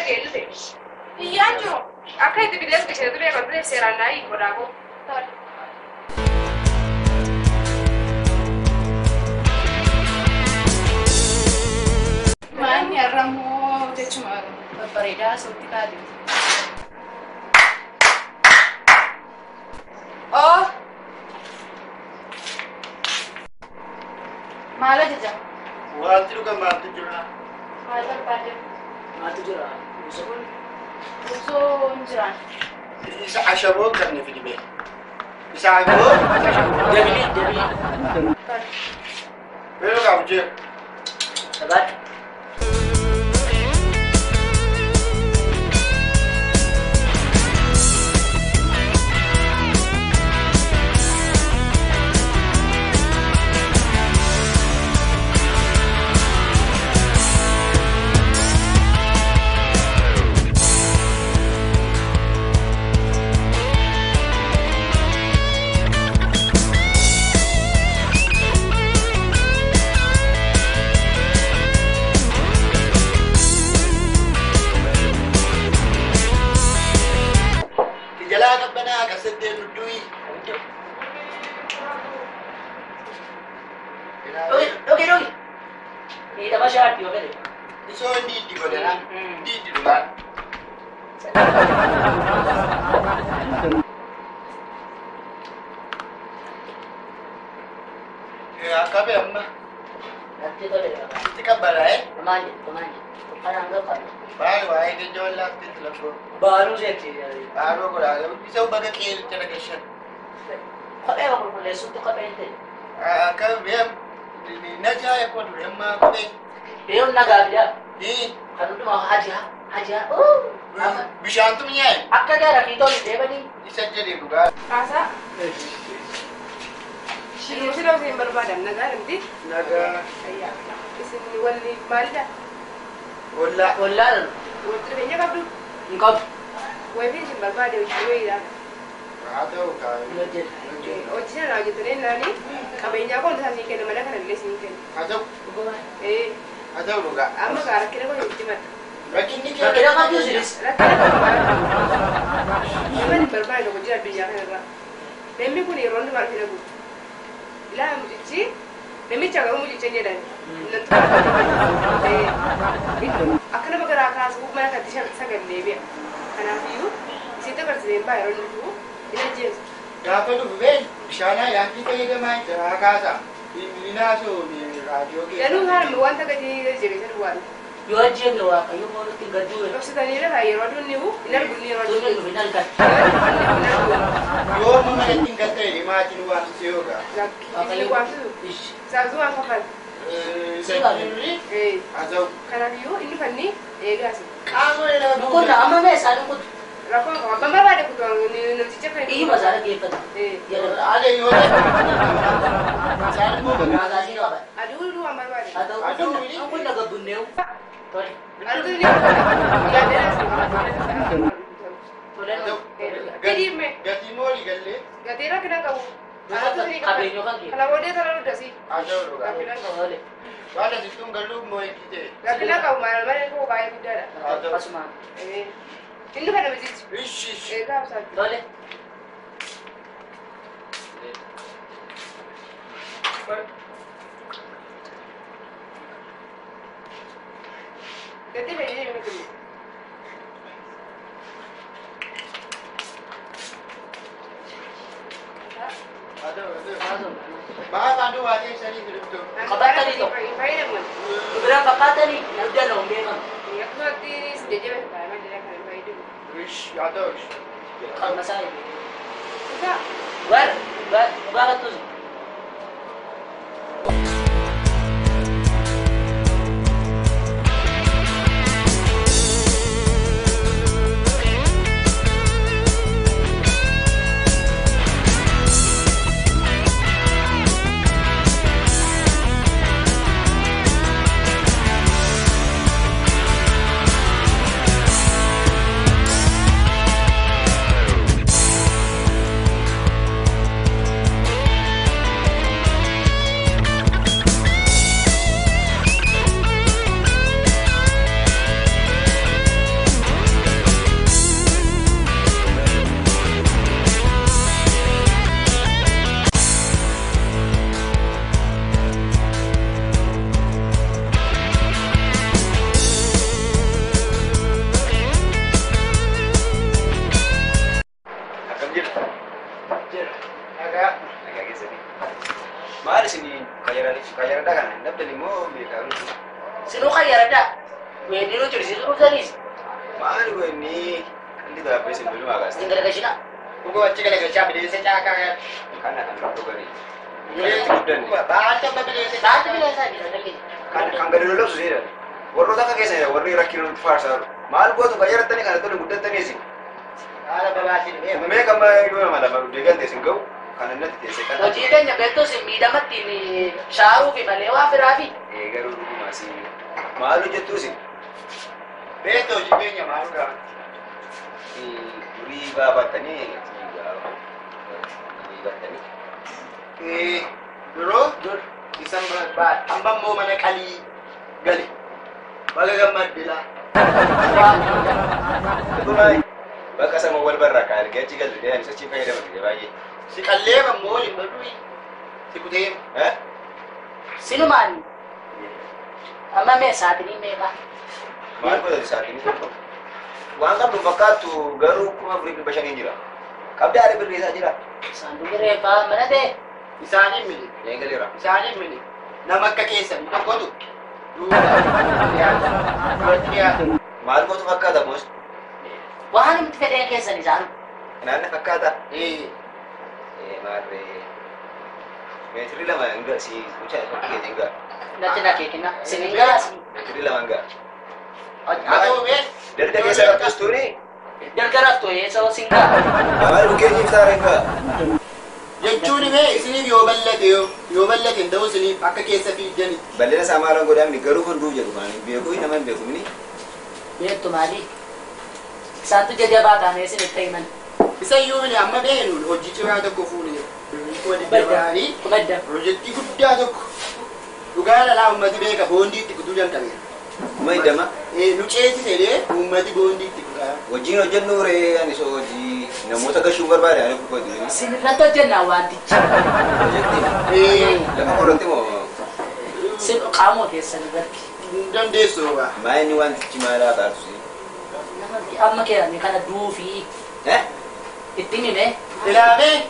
dhageenyute. Iyyaan jiru akka itti bilees gashee ture kan ture seeraan naa hiikoo daakoo. Maanni har'ammoo jechuma babbareedaa sootti kaa'e. Oo! Maal ajaja? Wanti dhugan maaltu jira? Maal barbaadde? Maaltu jira? Usoon? Usoon jiraan. Isa ashaboo kan ni fidime. Isa ashaboo? Dabili, dabili. Beeloo qabu jee. Sabaadha. Kophee qulqulleessuutti kopheen ta'e. Akka na jaaya kun amma kophee. Eeyoon nagaa fidaa. Kan hundumaa hajiyaa hajiyaa. Bishaantu mi'aaye. Akka gaara fiitoon deebanii. Isa jedhee dhugaa. Kaasaa. Shiruusi dhabsee hin barbaadan nagaa namti. Nagaa. Isin walli maalidha? Ollaa. Ollaa. Walitti dhufeenya qabdu? Hin qabdu. Wayiin isin barbaade hojii wayiidha. Hojii sana hojjetanii naani qabeenyaa koo isaa siin kenna mana kana illee siin kenna. Haa ta'u. Haa ta'u dhugaa. Amma gaa rakkina koo itti madda. Rakkinni kee. Rakkina qabdu isinis. Rakkina qabdu. Nama hin barbaade tokko jira addunyaa kanarra. Namni kun yeroo hundumaa dhufee guutu. Ilaa mucichi namicha garuu mucicha hin jedhani. Akka nama garaa kaasuu mana kanatti sagallee bi'a. Kanaafiyyuu isitti agarsiiseen baa yeroo inni dhufu hin ajjeesu. Gaafa dhufu been bishaan haayilaankii fayyadamaa garaa kaasa. Bilbilinaa raadiyoo keessa. Danuu haala wanta gadi jabeessa duwwaan. Yoo ajjeefne waaqayyo moorutti hin gadduu. Dhoksitanii lafa yeroo aduun ni bu'u hin argu inni yeroo aduun ni dhufu hin argan. Yoo amma manatti hin galtee maatiin waamsisee yookaan. Waaqayyo waamsisu. Saabsuu waan kafal. Kanaafiyyuu inni fanni eegaasi. Kun amma mee isaan kutu. Rakkoon qaba. Abbaan barbaade kutu namticha kan. Iyyuma isaanii geeffata. Alee yoo ta'e. Maagaasii qaba. Aduu dhuu waan barbaade. Aduu kun naga bunneewu. Tole. Aduu ni Tole. Gadi mee. Gatii moolii gallee. Gatii rakkina qabu. Qabeenyoo kan kee. Kana booddee tola dudasi. Haa ta'u dhugaa. Rakkina qabu. Tole. Waan asittuun galuu moo'eetii ta'e. Rakkina qabu maal malee koo baay'ee guddaadha. Asumaan. Inni kana mitichi. Ishi. Eegaa ibsaati. Tole. Gatii fayyadamee miti. Haa ta'u haa ta'u. Baafaan duwwaa teessanii fidubtu. Qabatanii tokko. Fayyadamu. Biraan fakkaatanii guddaa na beekamu. Akkasumatti jajjabeessa taa'ee maal kan fayyadamu. Ishi haa ta'u ishi. Qalma isaa Isaa. War dhugaa kattuusi. Maal isin qayyaradhaa kana hin dhabdan immoo beekaa jiru. Sinuu qayyaradhaa. Weennii nu jirsiisuu dhuftaniis. Maal weennii inni daabbee isin bilumaa kaasite. Isin garagalchina. Dhuguma achi garagalchaa bineensa caakaa. Kana kan dhuganii. Bineensi guddanne. Baata amma bineensa Baata bineensaa jira. Kan gadi lolabsu seedhan. Warroota akka keessanidha warri rakkina nutti faarsaa jiru. Maal gootu qayyarattanii kana tole guddattanii isin. Haala babaatiin mee. Mee kan yoo nama lama deegalte isin ga'u kan innatti teessee kan. Hojii keenya beektu isin miidhamatti shaaruufi malee waan biraafi. Ee garuu dhugumaa si maal hojjettu isin? Beektu hojii keenya maal gaafatti? Durii baafattanii durii baafattanii. Ee duroo dur isan barbaad amma immoo mana qalii gale. Baga gammaddilaa. Bakka sama wal barraa kan argee achi galu dee'an isa achi fayyadama ture baay'ee. Si qalleema immoo waliin baduu si kuteema. Sinumaan amma mee saatinii meeqa? Maal godhate saatinii tokko? Waan qabdu fakkaattu garuu 4500 jira. Qabdaa ari birrii isaa jira. Saanduqi reeffaa mana ta'e. Isaaniin miti. Eegaleera. Isaaniin miti. Nama akka keessanii tokkotu duuba dhiyaata. Duratti dhiyaata. Maal gootu fakkaata boos? Waan nuti fedheen keessan isaan. Naanna fakkaata? Ee. Maarree. Meetirii 2 hanga si mucaa isa keessa hingaa. Natti na keekinna. Sin hingaa. Meetirii 2 hingaa. Haa mee. Dalga keessa raftus tuni. Dalga raftu eessa sin gaa. Maal bukkee ciibsaa hingaa. Jechuun mee isiniif yoo bal'ate yoo bal'ate hin ta'u isiniif akka keessa fiigdani. Bal'ina isaa maalaan godhamni garuu hunduuf jedhu kan beeku nama hin beeku mini. Beektu maali? Isaantu jajjabaa taanee isin itti himan. Isa iyyuu mini amma beeknu hojii cimaa tokko fuune jedhu. Birrii 200,000 pirojektii guddaa tokko dhugaa dhalaa uummati beeka boondii itti kutuu jalqabeera. 20,000? Nu ceesise uummati boondii itti kutaa. Hojiin hojjennu ree ani so hojii namoota gashuu barbaade ani kubbatu. Isin irratti hojjennaa wantichi. Pirojektii? Lafa qorratti moo? Isin qaamoo keessan irratti. Dandeessu baa. Maa inni wantichi maalaa taatu? Amma keenya kana duufii. Itti himee. Ilaamee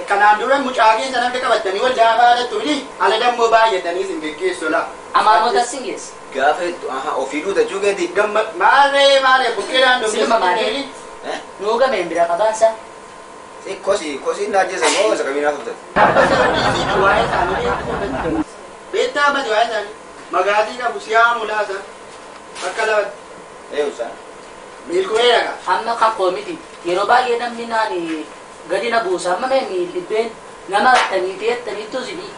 kanaan dura mucaa keessan akka qabatanii wal daafaa jirtu ala dammoo baay'atanii isin geggeessu laa. Amaanota sin geessa. Gaafa hedduu ofii duutachuu keeti. Gamma maarree maarree bukkeedhaan Silma maarree. Nuu gameen bira qabaansa. Kosi kosi naa jeessa moo isa kamiin haasoftan? Abba sarbiisii waa'ee isaanii beektaa abbas waa'ee isaanii magaatii qabu siyaa mulaasa bakka lamatti. Eewusaa. Miilkumeera qaba. Amma kan koo miti yeroo baay'ee namni naani gadi na buusa amma mee miillibbeen nama attanii fi attaniittu isinii.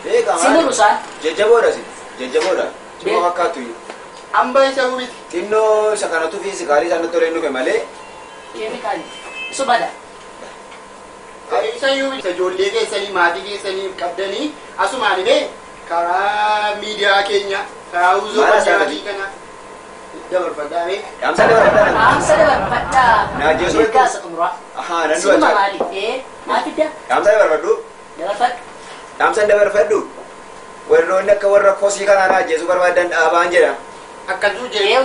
Beekaa Sinuu isaan. Jajjaboodha si jajjaboodha. Cima fakkaatu. Amba isa miti. Xinnoo isa kanatu fi sikaarii isaan tolee nufe malee. Keemikaali. Subada. Isa iyyuu isa ijoollee keessanii maatii keessanii qabdanii asumaan mee karaa miidiyaa keenya karaa uuzoo qonnaatii kana dabarfadhaa mee. Dhaamsa dabarfadhaa. Dhaamsa dabarfadhaa. Naa jeesuu. Mirgaa isa xumuraa. Ahaa nan du'a. Sinuma maali? Ee maal fidda? Dhaamsa dabarfadhu. Dabarfadhu. Dhaamsa dabarfadhu. Warroonni akka warra kosii kanaa naa jeesuu barbaadan dhaabaan jedha. Akkasuu jedhe. Yoo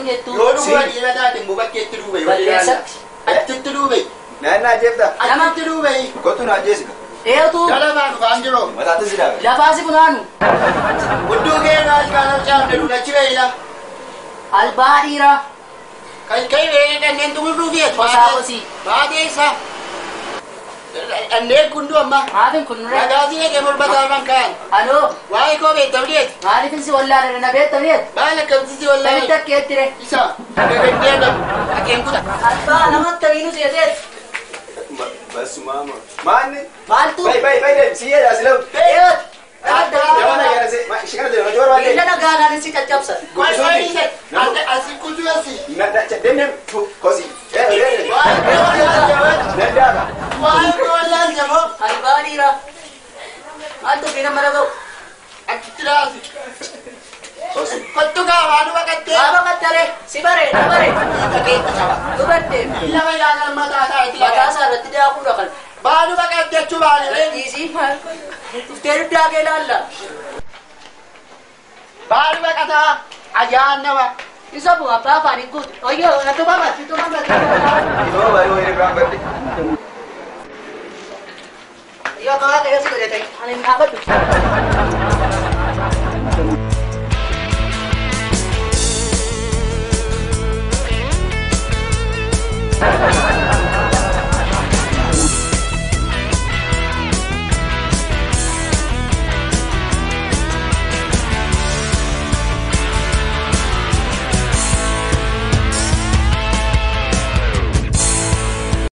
dhuguma dhiira taate immoo bakkeetti duube yoo dhiira. Achitti duube. Naan naa jeefta. Achitti duube. Kottu naa jeesika. Eetu. Jala dhufaan jiru. Mataatti si dhaabe. Lafaa si funaanu. Hudduu kee naa kaana caamte duulachi beeyla. Albaa dhiiraa. Kan ka'e beekee kanneen xumuruu fi Qosaa qosii. Baatee isaa. Anneen kundu amma. Maafin kun nuree. Nagaasii dhaqee morma saaman kaan. Aloo. Waa'ee koo beekta bileeti. Maaliifin si wallaalere na beekta bileeti. Maal akkamsi si wallaalere. Namitti akkeetti re. Isa. Gaggaggee dhabu. Akeen kuta. Albaa namatti ta'iinu seeteeti. Bas maama. Maanni. Maaltu. Bai bai bai deem si jedha si lafu. Eeyooti. Nama na gara se ishee kana deema joor waan Miila nagaanaan si caccabsa. Asi kutu asi. Deem deem kosi. Nan daaka. Waa'ee koo wallaalche moo. Albaa dhiiraa. Maaltu fi nama dhaga'u. Achitti laasi. Kosi. Kottu gaa waan baqattee. Waa baqattare si baree na baree. Dubartee. Lama ilaalan mataa isaa itti Mataa isaa irratti daakuu dhaqan. Baanu baqatte jechuu baale. Dhiisii. Dhuftee dugdaa kee ilaalla. Baanu baqataa ajaan nama. Isa bu'aa abbaa afaan hin guutu. Oyyoo na tumama si tumama. Ifama baay'ee wayii irraan badde. Yoo akka waaqayyo si godhe ta'e ani hin dhaabadhu.